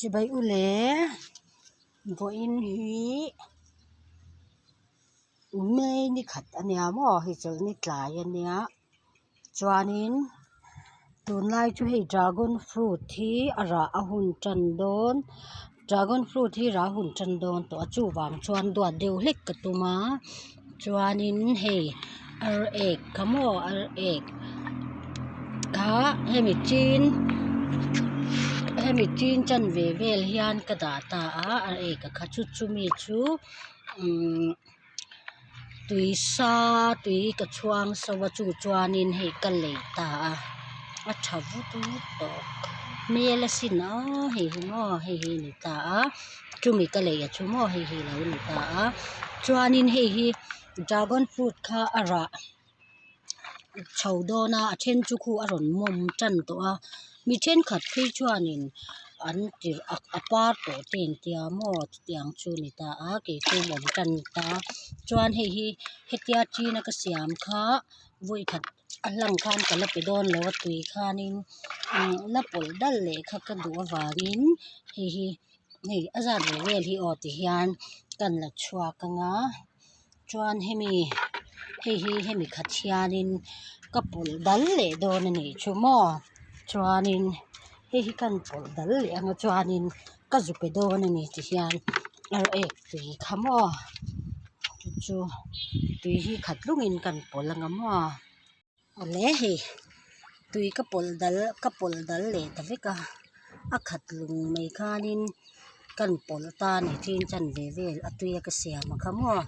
Chibai u le vawiin hi May ni khat a nia maw hei chawlhni tlai a nia chuanin tunlai chu hei dragon fruit hi a rah a hun tan dawn dragon fruit hi rah a hun tan dawn tawh a chuvang chuan duat deuh hlek ka tum a chuanin hei ar ek kha maw ar ek kha hemi chin hemi chin chanve vel hian ka dah ta a ar ek a kha chu chumi chu umm tui sa tui ka chhuang so a chu chuanin hei ka lei ta a a tha vut vut tawh hmel a sin aw hei hi maw hei hi a ni ta a chumi ka lei a chu maw hei hi a lo ni ta a chuanin hei hi dragon fruit kha a rah chho dawn a a then chu khu a rawn mawm tan tawh a mi thenkhat phei chuanin an ti a par tawh te an tia maw chutiang chu a ni ta a kei chu mawm tan ta chuan hei hi hetia china ka siam kha vawi khat a hlang khan ka la pe dawn lo a tui khanin la pawlh dal leh kha ka duh avangin hei hi hei a zat ve vel hi aw tihian kan la chhuak anga chuan hemi hei hi hemi khat hianin ka pawlh dal leh dawn a nih chu maw chuanin hei hi kan pawlh dal leh anga chuanin ka zu pe dawn a ni ti hian ar ek tui kha maw chu chu tui hi khat lungin kan pawlh anga maw. Awle hei tui ka pawlh dal ka pawlh dal leh ta vek a a khat lung mai khanin kan pawlh ta a ni chin chanve vel a tui a ka siam a kha maw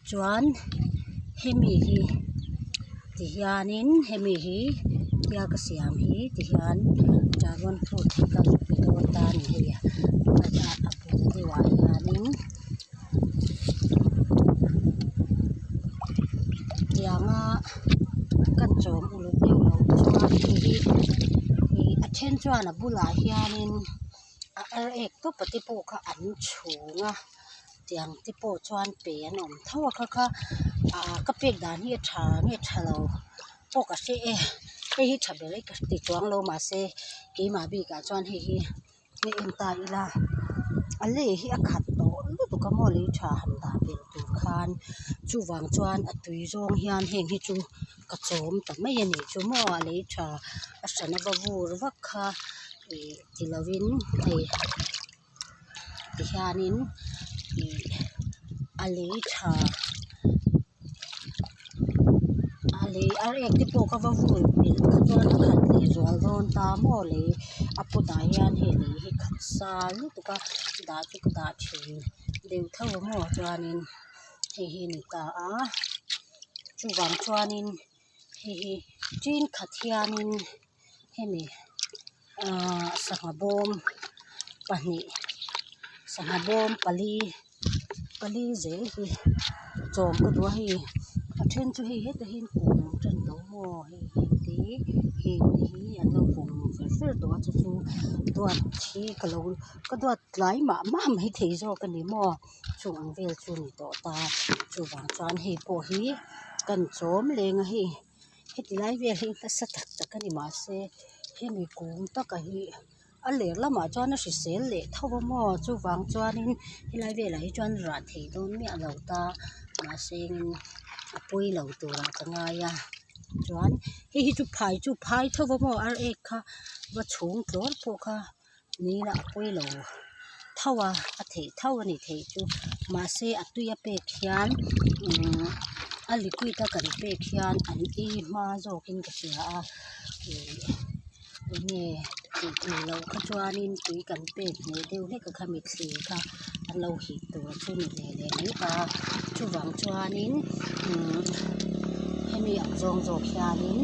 chuan hemi hi tihianin hemi hi tia ka siam hi tihian dragon fruit hi ka pe dawn ta a ni hei a bul deuhah hianin. Tianga kan chawm uluk deuh loh chuan hei hi ih a then chuan a bulah hianin a ar ek tawp a te pawh kha an chhung a tiang te pawh chuan pe an awm tho a kha kha ah ka pek dan hi a tha nge tha lo pawh ka hre e hei hi tha ber e ka ti chuang lo mahse keimah bikah chuan hei hi. Hei en ta ila a lei hi a khat tawh lutuk a maw lei tha han dah belh tur khan chuvang chuan a tui zawng hian heng hi chu ka chawm ta mai a nih chu maw a lei tha a hran a va vur vak kha ih ti lovin hei tihianin ih a lei tha. A lei ar ek te pawh ka va vur belh kha chuan a khat leh zual dawn ta maw lei a pot ah hian hei lei hi khat sa lutuk a dah chu ka dah thin deuh tho a maw chuanin hei hi a ni ta a chuvang chuanin hei hi tin khat hianin hemi ahh sangha bawm pahnih sangha bawm pali pali zel hi chawm ka duh a hei a then chu hei hetah hian kung tan tawh maw hei heng te heng te hi an lo kung fer fer tawh a chu chu duat hi ka lo ka duat tlai mah mah maithei zawk a ni maw chung ang vel chu a ni tawh ta chuvang chuan hei pawh hi kan chawm leng a hei. Heti lai vel hi nasa tak tak a ni mahse hemi kung taka hi a ler lamah chuan a hrisel leh tho a maw chuvang chuanin helai velah hi chuan rah thei dawn miah lo ta mahse a pawi lo turah ka ngai a chuan hei hi chu phai chu phai tho a maw ar ek kha va chhung tlawr pawh kha ni lah a pawi lo tho a a theih tho a ni theih chu mahse a tui a pek hian umm a liquid a kan pek hian an ei hma zawk in ka hria a ih eng nge tih tur loh kha chuanin tui kan pek hneh deuh hlek a khami thli kha an lo hip tur chu ni ve leh mai ta chuvang chuanin umm hemi ang zawng zawk hianin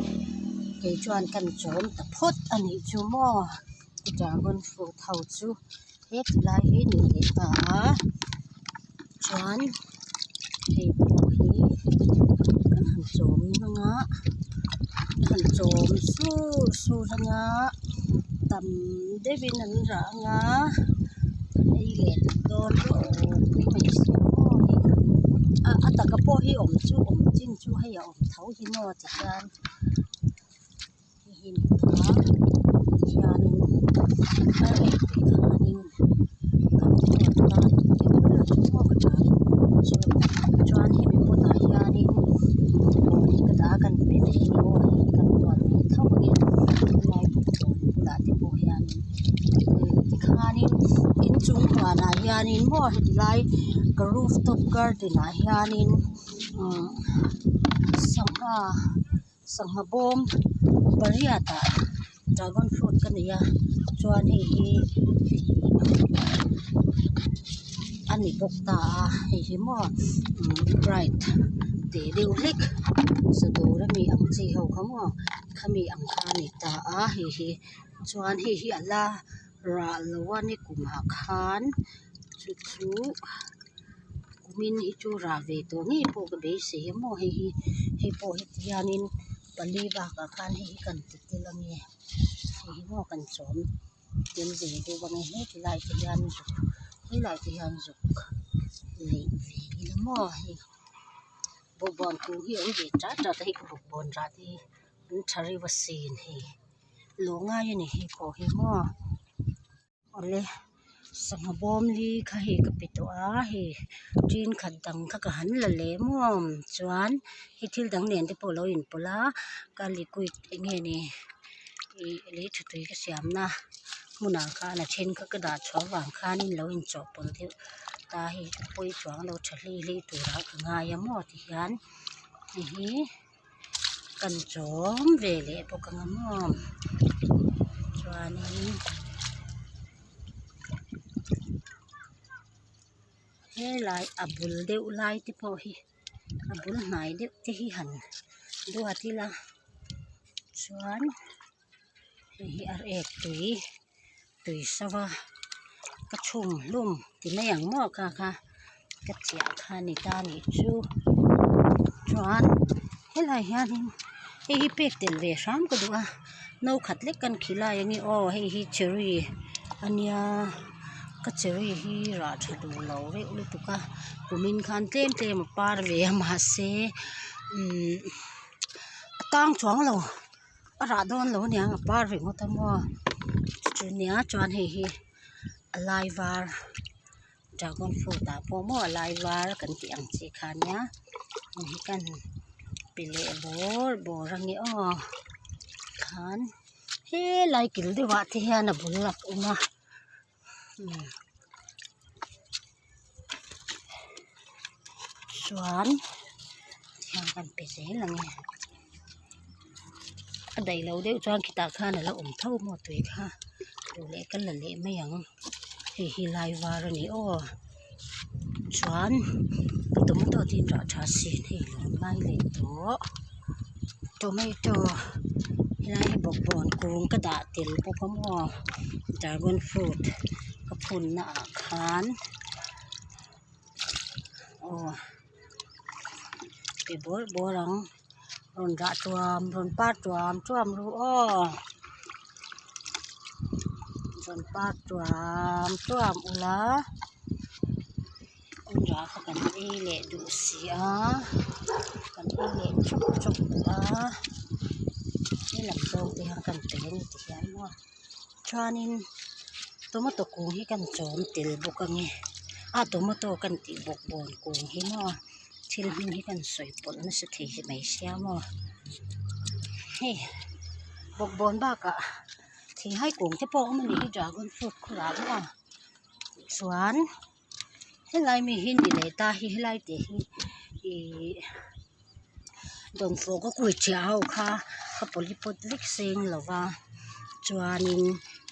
kei chuan kan chawm ta phawt a nih chu maw. Dragon fruit ho chu heti lai hi ni leh ta a chuan hei pawh hi kan han chawm ang a kan han chawm sur sur ang a tam deuhin an rah ang a kan ei leh duh dawn ropui mai sia maw hei a taka pawh hi awm chu awm chin chu hei a awm tho hi maw ti hian. Hei hi ni ta a tihianin ar ek tui khanin. hianin kan duat ta a ni tih ber chu maw ka tha chu chuan hemi hmunah hianin bawkbawn hi ka dah a kan pe ve ang aw hei kan duat ve tho ang helai bawkbawn bulah te pawh hianin tikhanin inchung huanah hianin maw heti lai ka roof top garden ah hianin umm sangha sangha bawm pariat ah dragon fruit ka nei a chuan hei hi a ni bawk ta a hei hi maw bright teh deuh hlek chawdawr ami ang chi ho kha maw khami ang kha a ni ta a hei hi chuan hei hi a la rah lo a ni kumah khan chu chu kumin hi chu rah ve tawh ngei pawh ka beisei a maw hei hi hei pawh heti hianin pali bakah khan hei hi kan ti tel ange hei hi maw kan chawm tel ve deuh ange heti lai te hian zuk helai te hian zuk neih ve ila maw hei bawkbawn kung hi a awm ve chat chat a hei ka bawkbawn rah te hi an tha reuh asin hei lo ngai a ni hei pawh hi maw. Awle sangha bawm li kha hei ka pe tawh a hei tin khat dang kha ka han la leh maw chuan hei thil dang nen te pawh a lo inpawlh a ka liquid eng nge ni ih lei tha tui ka siam na hmunah khan a then kha ka dah chhuah avang khanin lo inchawhpawlh deuh ta hei a pawi chuang lo tha hlei hlei turah ka ngai a maw tihian hei hi. Kan chawm ve leh bawk ang a maw chuanin helai a bul deuh lai te pawh hi a bul hnai deuh te hi han duat ila chuan hei hi ar ek tui tui so a ka chhum hlum ti mai ang maw kha kha ka chiah kha a ni ta a nih chu chuan helai hianin hei hi pek tel ve hram ka duh a no khat lek kan khilai ang e aw hei hi cherry a nia ka cherry hi rah tha duh lo reuh lutuk a kumin khan tlem tlem a par ve a mahse umm a tang chuang lo. A rah dawn lo aniang a par ringawt a maw chunia chuan hei hi a lai var dragon fruit ah pawh maw a lai var kan tih ang chi kha ania hei hi kan pe leh bawr bawr a ni aw khan helai kil deuh ah te hian a bul a awm a. Chuan tihian kan pe zel ang e a daih loh deuh chuan khitah khan a la awm tho maw tui kha duh leh ka la leh mai ang hei hi lai var a ni aw chuan tomato te hi rah tha sin hei lo ngai leh tawh tomato helai hi bawkbawn kung ka dah tel bawk a maw dragon fruit ka phun na ah khan aw pe bawrh bawrh ang rawn rah tuam rawn par tuam tuam ru aw rawn par tuam tuam ula an rah kha kan ei leh duh si a kan ei leh chawk chawk duh a helam zawng te hian kan pe a ni ti hian maw chuanin tomato kung hi kan chawm tel bawk ange a tomato kan tih bawkbawn kung hi maw thil hming hi kan sawi pawlh nasa thei mai sia maw hei bawkbawn bakah theihai kung te pawh a awm a nih hi dragon fruit khurah maw chuan. Helai mi hi ni leh ta hi helai te hi ihh dawnfawh ka kui thiah ho kha ka polypot vek seng lo va chuanin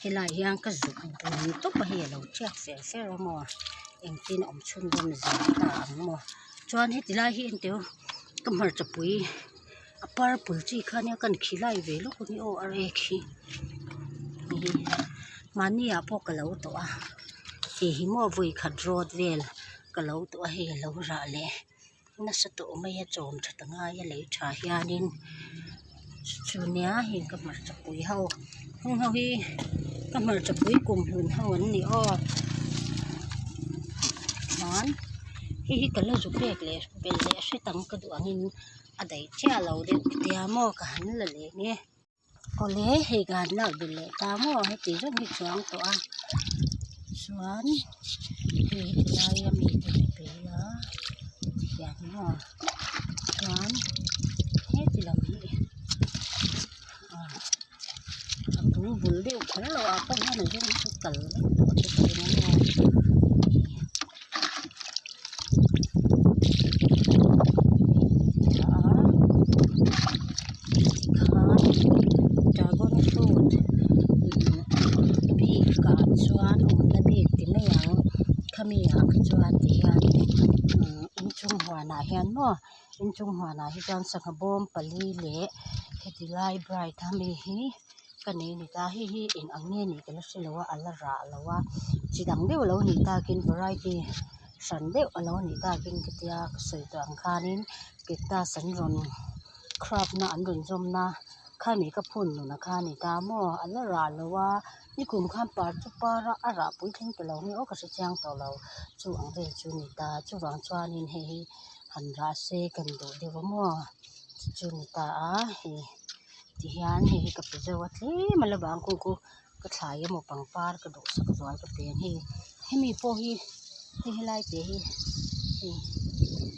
helaiah hian ka zuk bun tawp a hei a lo tiak fer fer a maw engtin awm chhunzawm zel ta ang maw chuan heti lai hi enteh u ka hmarchapui a purple chi kha nia kan khilai ve lawk a ni aw a rek hi mahni ah pawh ka lo tawh a hei hi maw vawi khat rawt vel ka lo tawh a hei a lo rah leh nasa tawh mai a chawm that a ngai a lei tha hianin chunia heng ka hmarcha pui ho heng ho hi ka hmarcha pui kum hlun ho an ni aw chuan hei hi ka la zu pek leh belh leh hret ang ka duh angin. A daih chiah lo deuh tia maw ka han la leh nge awle hei ka han lak belh leh ta maw heti zawng hi chuang tawh a. Chuan hei helai a mi te hi pe ila tihian maw chuan heti lam hi ah a bul bul deuh kher lo ah pawh hian a zawng chu kal vek tawh te ka ring a maw. Tikhan dragon fruit bik ah chuan awmna bik ti mai ang khami ah kha chuan tihian inchung huanah hian maw inchung huanah hi chuan sangha bawm pali leh heti lai bright a mi hi ka nei a ni ta hei hi eng ang nge nih ka la hrelo a ala rah lo a chi dang deuh alo nih takin variety hran deuh alo nih takin ka tia ka sawi tawh ang khanin cactus an rawn craft na an rawn zawm na khami ka phun nuna kha a ni ta maw a la rah lo a nikum khan par chu par a a rah pui thleng ta lo nge aw ka hre chiang tawh lo chu ang vel chu a ni ta chuvang chuanin hei hi han rah se kan duh deuh a maw chu chu a ni ta a hei tihian hei hi ka pe zo a tlem a la bang kung khu ka thlai emaw pangpar ka duhsak zual ka pe ang hei hemi pawh hi hei helai te hi hei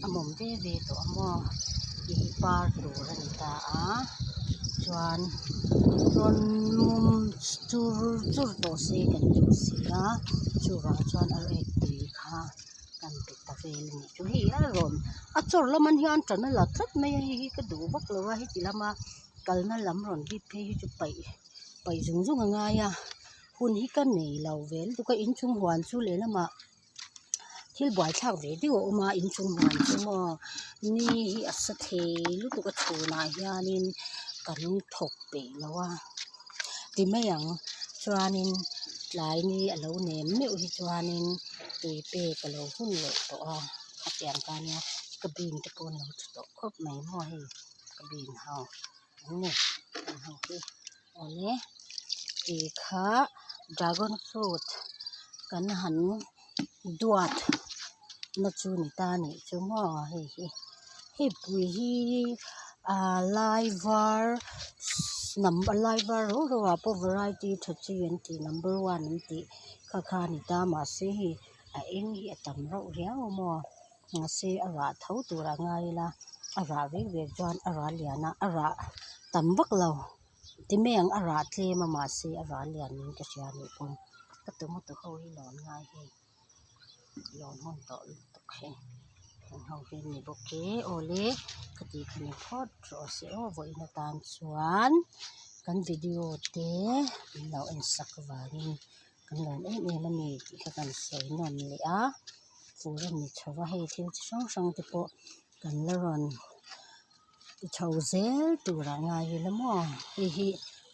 a mawm ve ve tawh a maw hei hi par tur a ni ta a chuan rawn mum chur chur tawh se kan duh si a chuvang chuan a rek tui kha kan pe ta vel a nih chu hei a rawn a chawr lam ah hian tan a la tlat mai a hei hi ka duh vak lo a heti lama kalna lam rawn bik phei hi chu paih paih zung zung a ngai a hun hi ka nei lo ve lutuk a inchung huan chu lehlamah thil buaithlak ve deuh a awm a inchung huan chu maw ni hi a sa thei lutuk a chhunah hianin kan thawk peih lo a ti mai ang chuanin tlai ni a lo nem meuh hi chuanin tui pek a lo hun leh tawh a khatiang kha ania ka bean te pawh an lo tha tawh khawp mai maw hei ka bean ho an ni heng ho hi awle tih kha dragon fruit kan han duat na chu ni ta a nih chu maw hei hi hei pui hi ah lai var number lai var rau rau ah pawh variety tha chi an tih number one an tih kha kha a ni ta mahse hei a eng hi a tam reuh riau a maw mahse a rah tho tur ah ngai ila a rah vek vek chuan a rah lian a a rah tam vak lo ti mai ang a rah tlem a mahse a rah lian in ka hria anih pawn ka tomato ho hi lawn ngai hei lawn hun tawh lutuk hei heng ho hi ani bawk e awle ka tih kha ni phawt rawh se aw vawiin atan chuan kan video te min lo en sak avangin kan lawm em em a ni tih kha kan sawi nawn leh a fur a ni chho a hei thil chi hrang hrang te pawh kan la rawn ti chho zel turah ngai ila maw hei hi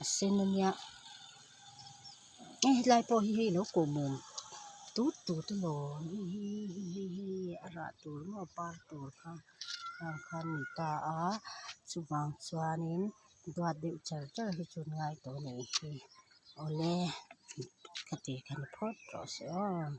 a sen a nia hei helai pawh hi hei lo kawhmawm tut tut alawm hei hi hei hi a rah tur maw par tur kha khang kha a ni ta a chuvang chuanin duat deuh char char hi chu an ngai tawh a nih hi awle ka ti kha ni phawt rawh se aw.